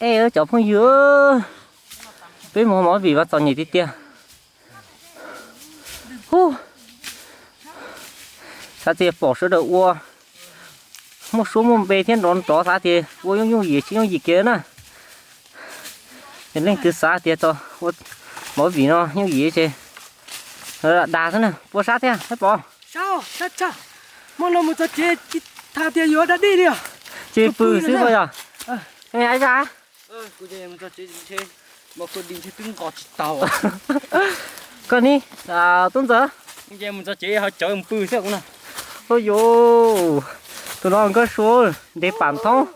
Ej, cov phooj ywg, peb mus mov vim mas txom nyem tiag tiag. Hu, xav tias pom sawv daws ua muaj suab muaj npe thiab nrov nrov xav tias ua yooj yooj yim tsis yooj yim kiag na. Leej twg xav tias tau ua mov vim no yooj yim ces dag xwb na, puas sab thiab thiab pom? Tsis pw xwb puas yog? Koj ni, tub ntxawg. Ua yuv, tus no nkauj sua ntev pam thoob.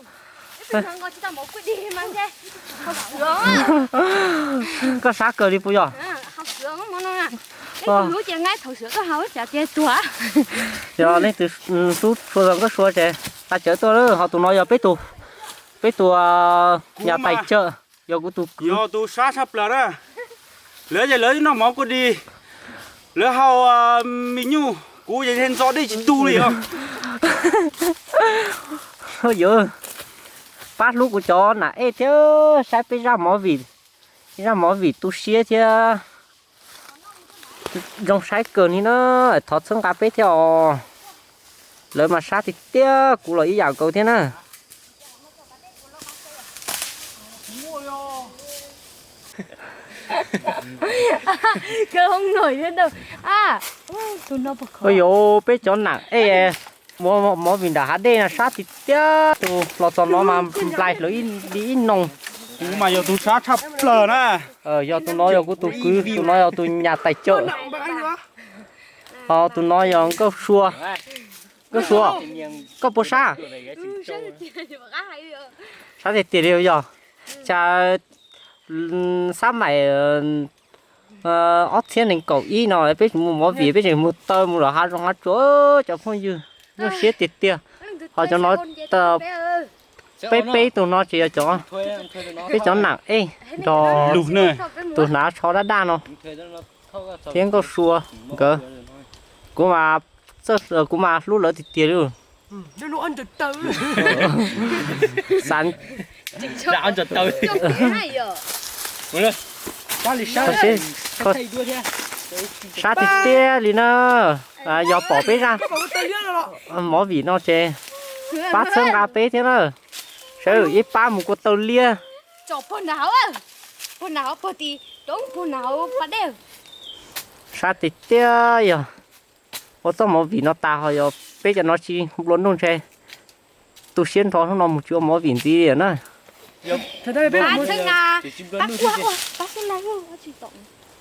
Koj sab kawg li puas yog? Yog leej twg xub sua nkauj sua ces txav cawv tuaj lawm. Ho tus no yog peb tus, peb tus nyam tais tsawm, yog kuv tus kwv. Tus sab tshaj plaws na. Lawv ces lawv noj mov kua dis, lawv haus me nyuj, kuv ces ntxo dej tsis tu li os. Yuav pab hlub kuv cov nam ej thiab saib peb zaj mov vim, zaj mov vim tu siab thiab zoo saib kawg li na. Thov txhawb nqa peb thiab os. Lawv mas sab tiag tiag, kuv los ib yam nkaus thiab na. Ua yuav peb cov nam ej ua mov vim nram hav dej no sab tiag tiag, tus los txog no mas nplais lawv li ib noog. Kuv mas yog tus sab tshaj plaws na. Yog tus no yog kuv tus kwv, tus no yog tus nyam tais tsawm. Ho tus no yog nkauj sua. Nkauj sua, koj puas sab? Sab tiag tiag li yog. Cas xab maim ob txhiab nees nkaum ib no peb tseem mus mov vim, peb tseem mus taw mus lawm hav zoov hav tsuag, cov phooj ywg, nyuaj siab tiag tiag. Ho cov no, peb peb tus no ces yog cov, peb cov nam ej nrog tus hnav tsho daj daj no thiab nkauj sua nkawd. Kuv mas, kuv mas hlub lawv tiag tiag li. Sab tiag tiag li na. Yog pom peb zaj mov vim no ces pab txhawb nqa peb thiab na. Sawv daws ib pab mus kua taw liab. Sab tiag tiag, yog ua txoj mov vim no tas ho yog peb cov no tsis nplua nuj ntshe tu siab nrho hnub no mus tsis ua mov vim ntxiv li na.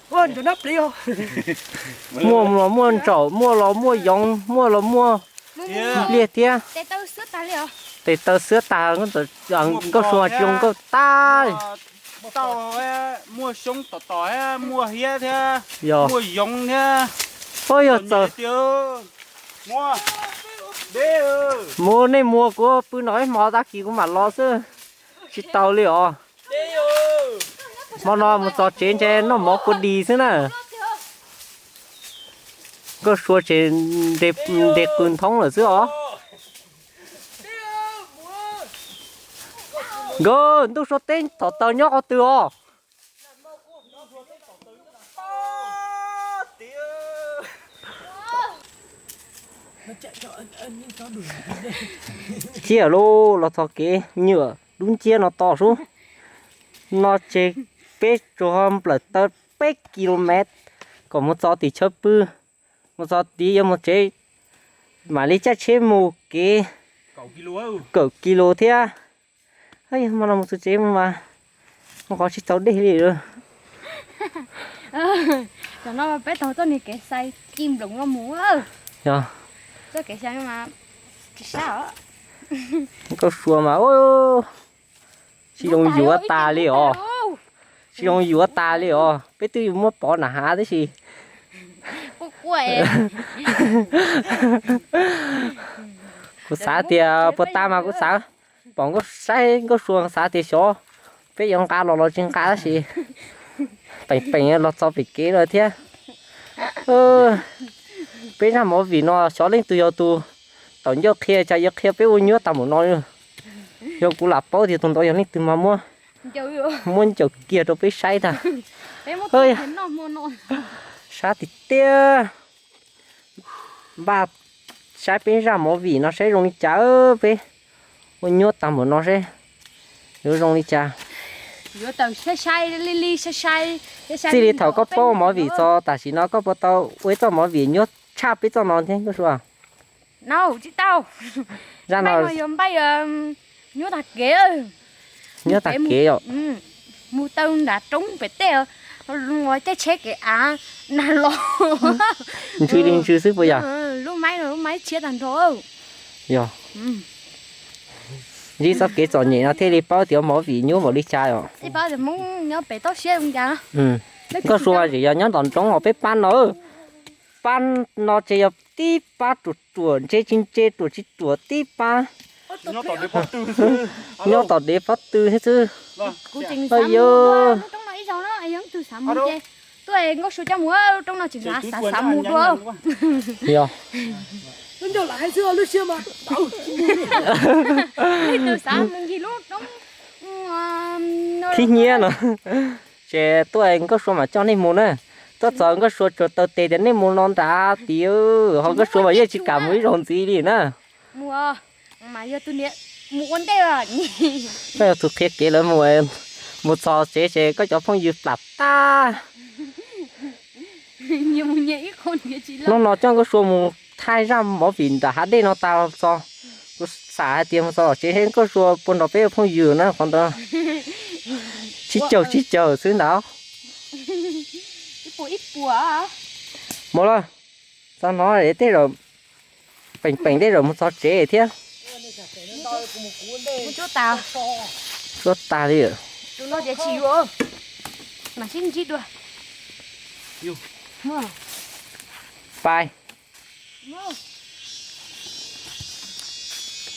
Muaj los muaj ntsaum, muaj los muaj yoov, muaj los muaj npliaj thiab. Tes taw xwab tag, nkauj sua tsis zoo nkauj tag. Muaj xyoob tom tom, muaj hiab thiab, muaj yoov thiab. Ua yog txawm mus nej muag, kuv pw no ib hmo, tag kis kuv mam los xwb. Tsis tau li os. Hmo no mus txog tsev ntshe noj mov kua dis xwb na. Nkauj sua tsev nres qws nthoob lawm xwb os. Nkauj, ntuj sua teb tom taws nyob qhov twg os? Ciaj lauj, los txog kev nyuam dub nciab no tos sub. No ces peb tsuas nplawm taw peb kis lus mev kom mus txog tim chaw pw, mus txog tid yuav mus tsev, mam li caij tsheb mus kev kaum kis lus thiab. Hmo no mus txog tsev mas mus qhov tsis tau dej li. Cov no peb taug txoj niag kev xai ci nploov no mus. Yog, txoj kev xai no mas tsis sab os. Nkauj sua mas tsis zoo yuav tas li os. Tsis zoo yuav tas li os, peb twb yuav muab pov nam hav tib si. Kuv xav tias puag ta mas kuv xav pom nkauj, saib nkauj sua xav tias xyov peb yuav nqa los los tsis nqa tab sis peem peem los txog pem kev lawm thiab. Peb zaj movie no xyov leej twg yog tus tawm ncauj qhia, cas yuav qhia peb ua nyuab tag npaum no. Yog kuv lam paub tias tus ntawd yog leej twg mas muab Muab ncaws kiag rau peb saib tag. Sab tiag tiag. Npaj saib peb zaj movie no saib zoo li cas, peb ua nyuaj tag npaum no seb yuav zoo li cas. Txij li thaum koj paub movie txog tam sim no koj puas tau ua ib txoj movie nyuaj tshaj peb txoj no thiab Nkauj Sua? Zaj no nyob tag kev yom. Mus taw nram roob pem tej, caij tsheb kev av nag los. Ntsws li ntsws xwb puas yog? Lub maib no lub maib tshiab tag nrho. Yog. Ntsib txoj kev txom nyem no thiaj li paub tias movie nyuaj npaum li cas os. Nkauj Sua tseem yog nyob ntom nroog os, peb pab no, pab no ces yog tib pab ruam ruam, ntse tsis ntse, ruam tsis ruam, tib pab nyob tom dev pob tw thiab xwb. Yog. Tuaj Nkauj Sua coj mus, lub roob no tseem xav xav mus dua. Yog. Leej twg xav mus ncig lub roob Thib Nyiab no. Ces tuaj Nkauj Sua mam coj nej mus na. Tuaj txog Nkauj Sua tsuas taw tes tias nej mus no nrad tid, ho Nkauj Sua mas yeej tsis kam mus ib zaug ntxiv li na. Koj yog tus qhia kev lawv mus, mus txog tsev ces koj cov phooj ywg plam tag. Hnub no coj Nkauj Sua mus thaij zaj movie nram hav dej no tas los txog, kuv xav hais tias mus txog tsev Nkauj Sua puas nrog peb ua phooj ywg na qhov ntawd. Tsib caug tsib caug xwb ntag. Mus lawm, txog no tej zaum peem peem tej zaum mus txog tsev thiab. Suab tag li. Pais.